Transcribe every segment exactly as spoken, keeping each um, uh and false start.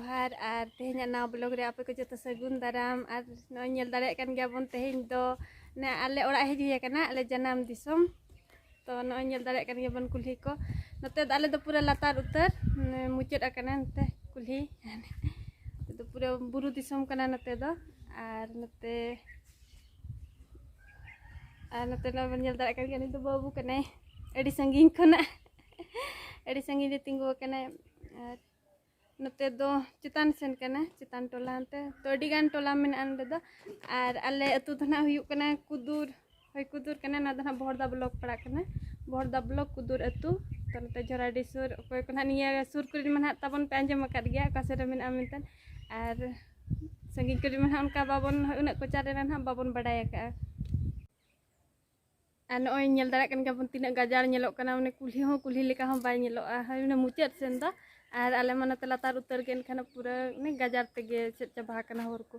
ᱡᱚᱦᱟᱨ, ᱟᱨ ᱛᱮᱦᱮᱧᱟᱜ ᱱᱟᱣᱟ ᱵᱞᱚᱜ ᱨᱮ ᱟᱯᱮ ᱠᱚ ᱡᱚᱛᱚ ᱥᱟᱹᱜᱩᱱ ᱫᱟᱨᱟᱢ᱾ ᱟᱨ ᱱᱚᱜᱼᱚᱭ ᱧᱮᱞ ᱫᱟᱲᱮᱭᱟᱜ ᱠᱟᱱ ᱜᱮᱭᱟᱵᱚᱱ, ᱛᱮᱦᱮᱧ ᱫᱚ ᱱᱮ ᱟᱞᱮ ᱚᱲᱟᱜ ᱦᱮᱡ ᱦᱩᱭ ᱟᱠᱟᱱᱟ, ᱟᱞᱮ ᱡᱟᱱᱟᱢ ᱫᱤᱥᱚᱢ᱾ ᱛᱚ ᱱᱚᱜᱼᱚᱭ ᱧᱮᱞ ᱫᱟᱲᱮᱭᱟᱜ ᱠᱟᱱ ᱜᱮᱭᱟᱵᱚᱱ ᱠᱩᱞᱦᱤ ᱠᱚ᱾ ᱱᱚᱛᱮ ᱫᱚ ᱟᱞᱮ ᱫᱚ ᱯᱩᱨᱟᱹ ᱞᱟᱛᱟᱨ ᱩᱛᱟᱹᱨ, ᱢᱟᱱᱮ ᱢᱩᱪᱟᱹᱫ ᱟᱠᱟᱱᱟ ᱱᱚᱛᱮ ᱠᱩᱞᱦᱤ᱾ ᱱᱚᱛᱮ ᱫᱚ ᱯᱩᱨᱟᱹ ᱵᱩᱨᱩ ᱫᱤᱥᱚᱢ ᱠᱟᱱᱟ ᱱᱚᱛᱮ ᱫᱚ᱾ ᱟᱨ ᱱᱚᱛᱮ, ᱟᱨ ᱱᱚᱛᱮ ᱱᱚᱜᱼᱚᱭ ᱵᱚᱱ ᱧᱮᱞ ᱫᱟᱲᱮᱭᱟᱜ ᱠᱟᱱ ᱜᱮᱭᱟ, ᱩᱱᱤ ᱫᱚ ᱵᱟᱹᱵᱩ ᱠᱟᱱᱟᱭ, ᱟᱹᱰᱤ ᱥᱟᱺᱜᱤᱧ ᱠᱷᱚᱱᱟᱜ ᱟᱹᱰᱤ ᱥᱟᱺᱜᱤᱧ ᱨᱮ ᱛᱤᱸᱜᱩ ᱟᱠᱟᱱᱟᱭ᱾ ᱟᱨ ᱱᱚᱛᱮ ᱫᱚ ᱪᱮᱛᱟᱱ ᱥᱮᱱ ᱠᱟᱱᱟ, ᱪᱮᱛᱟᱱ ᱴᱚᱞᱟ ᱦᱟᱱᱛᱮ᱾ ᱛᱚ ᱟᱹᱰᱤ ᱜᱟᱱ ᱴᱚᱞᱟ ᱢᱮᱱᱟᱜᱼᱟ ᱱᱚᱰᱮ ᱫᱚ᱾ ᱟᱨ ᱟᱞᱮ ᱟᱹᱛᱩ ᱫᱚ ᱱᱟᱦᱟᱜ ᱦᱩᱭᱩᱜ ᱠᱟᱱᱟ ᱠᱩᱫᱩᱨ, ᱦᱳᱭ, ᱠᱩᱫᱩᱨ ᱠᱟᱱᱟ᱾ ᱱᱚᱣᱟ ᱫᱚ ᱱᱟᱦᱟᱜ ᱵᱚᱦᱚᱲᱫᱟ ᱵᱞᱚᱠ ᱯᱟᱲᱟᱜ ᱠᱟᱱᱟ, ᱵᱚᱦᱚᱲᱫᱟ ᱵᱞᱚᱠ, ᱠᱩᱫᱩᱨ ᱟᱹᱛᱩ᱾ ᱛᱚ ᱱᱚᱛᱮ ᱡᱷᱚᱨᱟᱰᱤ ᱥᱩᱨ, ᱚᱠᱚᱭ ᱠᱚ ᱱᱟᱦᱟᱜ ᱱᱤᱭᱟᱹ ᱥᱩᱨ ᱠᱚᱨᱮᱱ ᱢᱟ ᱱᱟᱦᱟᱜ ᱛᱟᱵᱚᱱ ᱯᱮ ᱟᱸᱡᱚᱢ ᱟᱠᱟᱫ ᱜᱮᱭᱟ ᱚᱠᱟ ᱥᱮᱫ ᱨᱮ ᱢᱮᱱᱟᱜᱼᱟ ᱢᱮᱱᱛᱮ᱾ ᱟᱨ ᱥᱟᱺᱜᱤᱧ ᱠᱚᱨᱮ ᱢᱟ ᱱᱟᱦᱟᱜ ᱚᱱᱠᱟ ᱵᱟᱵᱚᱱ, ᱩᱱᱟᱹᱜ ᱠᱚᱪᱟ ᱨᱮ ᱱᱟᱦᱟᱜ ᱵᱟᱵᱚᱱ ᱵᱟᱰᱟᱭ ᱟᱠᱟᱫᱼᱟ᱾ ᱟᱨ ᱱᱚᱜᱼᱚᱭ ᱧᱮᱞ ᱫᱟᱲᱮᱭᱟᱜ ᱠᱟᱱ ᱜᱮᱭᱟᱵᱚᱱ ᱛᱤᱱᱟᱹᱜ ᱜᱟᱡᱟᱲ ᱧᱮᱞᱚᱜ ᱠᱟᱱᱟ, ᱢᱟᱱᱮ ᱠᱩᱞᱦᱤ ᱦᱚᱸ ᱠᱩᱞᱦᱤ ᱞᱮᱠᱟ ᱦᱚᱸ ᱵᱟᱭ ᱧᱮᱞᱚᱜᱼᱟ, ᱦᱳᱭ, ᱢᱟᱱᱮ ᱢᱩᱪᱟᱹᱫ ᱥᱮᱱ ᱫᱚ᱾ ᱟᱨ ᱟᱞᱮ ᱢᱟ ᱱᱚᱛᱮ ᱞᱟᱛᱟᱨ ᱩᱛᱟᱹᱨ ᱜᱮ, ᱮᱱᱠᱷᱟᱱ ᱯᱩᱨᱟᱹ ᱢᱟᱱᱮ ᱜᱟᱡᱟᱲ ᱛᱮᱜᱮ ᱮᱥᱮᱫ ᱪᱟᱵᱟ ᱟᱠᱟᱱᱟ ᱦᱚᱨ ᱠᱚ᱾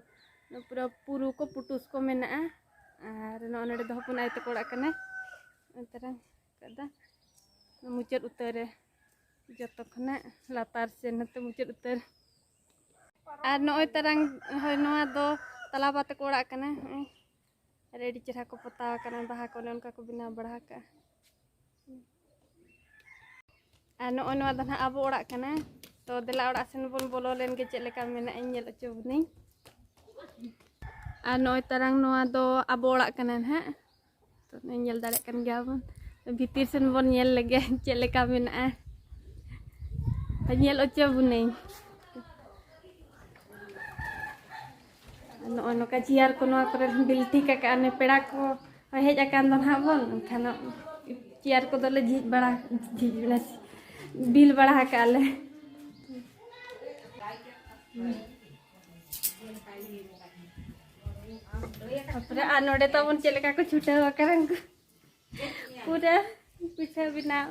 ᱯᱩᱨᱟᱹ ᱯᱩᱨᱩ ᱠᱚ ᱯᱩᱴᱩᱥ ᱠᱚ ᱢᱮᱱᱟᱜᱼᱟ᱾ ᱟᱨ ᱱᱚᱜᱼᱚ ᱱᱚᱰᱮ ᱫᱚ ᱦᱚᱯᱚᱱ ᱟᱭᱳ ᱛᱟᱠᱚ ᱚᱲᱟᱜ ᱠᱟᱱᱟ᱾ ᱚᱱᱛᱮ ᱨᱮ ᱠᱟᱫᱟ, ᱢᱩᱪᱟᱹᱫ ᱩᱛᱟᱹᱨ ᱨᱮ, ᱡᱚᱛᱚ ᱠᱷᱚᱱᱟᱜ ᱞᱟᱛᱟᱨ ᱥᱮᱱ ᱱᱚᱛᱮ ᱢᱩᱪᱟᱹᱫ ᱩᱛᱟᱹᱨ᱾ ᱟᱨ ᱱᱚᱜᱼᱚᱭ ᱛᱟᱨᱟᱝ, ᱦᱳᱭ, ᱱᱚᱣᱟ ᱫᱚ ᱛᱟᱞᱟ ᱵᱟ ᱛᱟᱠᱚ ᱚᱲᱟᱜ ᱠᱟᱱᱟ᱾ ᱱᱚᱜᱼᱚᱭ ᱟᱨ ᱟᱹᱰᱤ ᱪᱮᱦᱨᱟ ᱠᱚ ᱯᱚᱛᱟᱣ ᱟᱠᱟᱱᱟ, ᱵᱟᱦᱟ ᱠᱚ ᱚᱱᱮ ᱚᱱᱠᱟ ᱠᱚ ᱵᱮᱱᱟᱣ ᱵᱟᱲᱟ ᱟᱠᱟᱫᱼᱟ᱾ ᱟᱨ ᱱᱚᱜᱼᱚᱭ ᱱᱚᱣᱟ ᱫᱚ ᱱᱟᱦᱟᱜ ᱟᱵᱚ ᱚᱲᱟᱜ ᱠᱟᱱᱟ᱾ ᱛᱚ ᱫᱮᱞᱟ ᱚᱲᱟᱜ ᱥᱮᱱ ᱵᱚᱱ ᱵᱚᱞᱚ ᱞᱮᱱ ᱜᱮ, ᱪᱮᱫ ᱞᱮᱠᱟ ᱢᱮᱱᱟᱜᱼᱟ ᱤᱧ ᱧᱮᱞ ᱦᱚᱪᱚ ᱵᱚᱱᱟᱹᱧ᱾ ᱟᱨ ᱱᱚᱜᱼᱚᱭ ᱛᱟᱨᱟᱝ ᱱᱚᱣᱟ ᱫᱚ ᱟᱵᱚ ᱚᱲᱟᱜ ᱠᱟᱱᱟ ᱱᱟᱦᱟᱜ᱾ ᱛᱚ ᱱᱚᱜᱼᱚᱭ ᱧᱮᱞ ᱫᱟᱲᱮᱭᱟᱜ ᱠᱟᱱ ᱜᱮᱭᱟ ᱵᱚᱱ, ᱵᱷᱤᱛᱤᱨ ᱥᱮᱱ ᱵᱚᱱ ᱧᱮᱞ ᱞᱮᱜᱮ ᱪᱮᱫ ᱞᱮᱠᱟ ᱢᱮᱱᱟᱜᱼᱟ᱾ ᱧᱮᱞ ᱦᱚᱪᱚ ᱵᱚᱱᱟᱹᱧ᱾ ᱱᱚᱜᱼᱚᱭ ᱱᱚᱝᱠᱟ ᱪᱮᱭᱟᱨ ᱠᱚ ᱱᱚᱣᱟ ᱠᱚᱨᱮ ᱵᱤᱞ ᱴᱷᱤᱠ ᱟᱠᱟᱫᱼᱟ, ᱚᱱᱮ ᱯᱮᱲᱟ ᱠᱚ ᱦᱮᱡ ᱟᱠᱟᱱ ᱫᱚ ᱱᱟᱦᱟᱜ ᱵᱚᱱ, ᱮᱱᱠᱷᱟᱱ ᱪᱮᱭᱟᱨ ᱠᱚᱫᱚᱞᱮ ᱡᱷᱤᱡ ᱵᱟᱲᱟ, ᱡᱷᱤᱡ ᱵᱤᱞ ᱵᱟᱲᱟ ᱟᱠᱟᱫᱼᱟ ᱞᱮ᱾ ᱛᱟᱯᱚᱨᱮ ᱟᱨ ᱱᱚᱰᱮ ᱛᱟᱵᱚᱱ ᱪᱮᱫ ᱞᱮᱠᱟ ᱠᱚ ᱪᱷᱩᱴᱟᱹᱣ ᱟᱠᱟᱱᱟ ᱩᱱᱠᱩ᱾ ᱯᱩᱨᱟᱹ ᱯᱤᱴᱷᱟᱹ ᱵᱮᱱᱟᱣ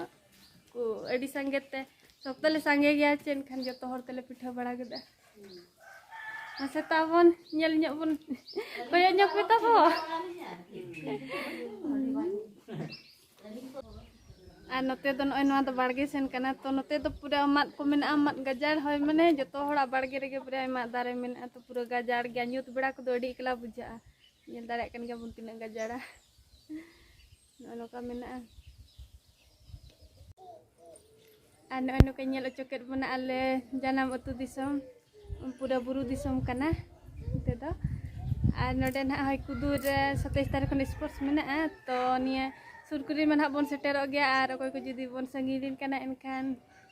ᱠᱚ ᱟᱹᱰᱤ ᱥᱟᱸᱜᱮ ᱛᱮ, ᱥᱚᱠᱛᱚ ᱞᱮ ᱥᱟᱸᱜᱮ ᱜᱮᱭᱟ ᱪᱮ, ᱮᱱᱠᱷᱟᱱ ᱡᱚᱛᱚ ᱦᱚᱲ ᱛᱮᱞᱮ ᱯᱤᱴᱷᱟᱹ ᱵᱟᱲᱟ ᱠᱮᱫᱟ᱾ ᱢᱟᱥᱮ ᱛᱟᱵᱚᱱ ᱧᱮᱞ ᱧᱚᱜ ᱵᱚᱱ, ᱠᱚᱭᱚᱜ ᱧᱚᱜ ᱯᱮ ᱛᱟᱵᱚ᱾ ᱟᱨ ᱱᱚᱛᱮ ᱫᱚ ᱱᱚᱜᱼᱚᱭ ᱱᱚᱣᱟ ᱫᱚ ᱵᱟᱲᱜᱮ ᱥᱮᱱ ᱠᱟᱱᱟ᱾ ᱛᱚ ᱱᱚᱛᱮ ᱫᱚ ᱯᱩᱨᱟᱹ ᱢᱟᱫ ᱠᱚ ᱢᱮᱱᱟᱜᱼᱟ, ᱢᱟᱫ ᱜᱟᱡᱟᱲ ᱦᱚᱭ, ᱢᱟᱱᱮ ᱡᱚᱛᱚ ᱦᱚᱲᱟᱜ ᱵᱟᱲᱜᱮ ᱨᱮᱜᱮ ᱯᱩᱨᱟᱹ ᱢᱟᱫ ᱫᱟᱨᱮ ᱢᱮᱱᱟᱜᱼᱟ᱾ ᱛᱚ ᱯᱩᱨᱟᱹ ᱜᱟᱡᱟᱲ ᱜᱮᱭᱟ, ᱧᱩᱛ ᱵᱮᱲᱟ ᱠᱚᱫᱚ ᱟᱹᱰᱤ ᱮᱠᱞᱟ ᱵᱩᱡᱷᱟᱹᱜᱼᱟ᱾ ᱧᱮᱞ ᱫᱟᱲᱮᱭᱟᱜ ᱠᱟᱱ ᱜᱮᱭᱟᱵᱚᱱ ᱛᱤᱱᱟᱹᱜ ᱜᱟᱡᱟᱲᱟ᱾ ᱱᱚᱜᱼᱚ ᱱᱚᱝᱠᱟ ᱢᱮᱱᱟᱜᱼᱟ᱾ ᱟᱨ ᱱᱚᱜᱼᱚᱭ ᱱᱚᱝᱠᱟ ᱧᱮᱞ ᱦᱚᱪᱚ ᱠᱮᱫ ᱵᱚᱱᱟ ᱟᱞᱮ ᱡᱟᱱᱟᱢ ᱟᱹᱛᱩ ᱫᱤᱥᱚᱢ, ᱯᱩᱨᱟᱹ ᱵᱩᱨᱩ ᱫᱤᱥᱚᱢ ᱠᱟᱱᱟ ᱱᱚᱛᱮ ᱫᱚ᱾ ᱟᱨ ᱱᱚᱰᱮ ᱱᱟᱦᱟᱜ ᱦᱚᱭ ᱠᱩᱫᱩᱨ ᱨᱮ ᱥᱟᱛᱟᱭᱤᱥ ᱛᱟᱹᱨᱤᱠᱷ ᱠᱷᱚᱱ ᱥᱯᱳᱨᱴᱥ ᱢᱮᱱᱟᱜᱼᱟ᱾ ᱛᱚ ᱱᱤᱭᱟᱹ ᱥᱩᱨ ᱠᱚᱨᱮ ᱢᱟ ᱱᱟᱦᱟᱜ ᱵᱚᱱ ᱥᱮᱴᱮᱨᱚᱜ ᱜᱮᱭᱟ, ᱟᱨ ᱚᱠᱚᱭ ᱠᱚ ᱡᱩᱫᱤ ᱵᱚᱱ ᱥᱟᱺᱜᱤᱧ ᱨᱮᱱ ᱠᱟᱱᱟ ᱮᱱᱠᱷᱟᱱ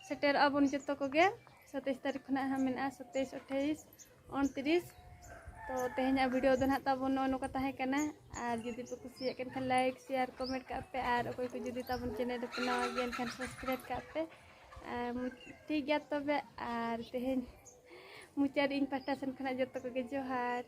ᱥᱮᱴᱮᱨᱚᱜᱼᱟ ᱵᱚᱱ ᱡᱚᱛᱚ ᱠᱚᱜᱮ᱾ ᱥᱟᱛᱟᱭᱤᱥ ᱛᱟᱹᱨᱤᱠᱷ ᱠᱷᱚᱱᱟᱜ ᱦᱟᱸᱜ ᱢᱮᱱᱟᱜᱼᱟ, ᱥᱟᱛᱟᱭᱤᱥ, ᱟᱴᱷᱟᱭᱤᱥ, ᱩᱱᱛᱨᱤᱥ᱾ ᱛᱚ ᱛᱮᱦᱮᱧᱟᱜ ᱵᱷᱤᱰᱤᱭᱳ ᱫᱚ ᱱᱟᱦᱟᱜ ᱛᱟᱵᱚᱱ ᱱᱚᱜᱼᱚ ᱱᱚᱝᱠᱟ ᱛᱟᱦᱮᱸ ᱠᱟᱱᱟ᱾ ᱟᱨ ᱡᱩᱫᱤ ᱯᱮ ᱠᱩᱥᱤᱭᱟᱜ ᱠᱟᱱ ᱠᱷᱟᱱ ᱞᱟᱭᱤᱠ, ᱥᱮᱭᱟᱨ, ᱠᱚᱢᱮᱱᱴ ᱠᱟᱜ ᱯᱮ᱾ ᱟᱨ ᱚᱠᱚᱭ ᱠᱚ ᱡᱩᱫᱤ ᱛᱟᱵᱚᱱ ᱪᱮᱱᱮᱞ ᱨᱮᱯᱮ ᱱᱟᱣᱟ ᱜᱮᱭᱟ ᱮᱱᱠᱷᱟᱱ ᱥᱟᱵᱥᱠᱨᱟᱭᱤᱵᱽ ᱠᱟᱜ ᱯᱮ᱾ ᱟᱨ ᱢᱩ- ᱴᱷᱤᱠ ᱜᱮᱭᱟ ᱛᱚᱵᱮ, ᱟᱨ ᱛᱮᱦᱮᱧ ᱢᱩᱪᱟᱹᱫ ᱤᱧ ᱯᱟᱦᱴᱟ ᱥᱮᱱ ᱠᱷᱚᱱᱟᱜ ᱡᱚᱛᱚ ᱠᱚᱜᱮ ᱡᱚᱦᱟᱨ᱾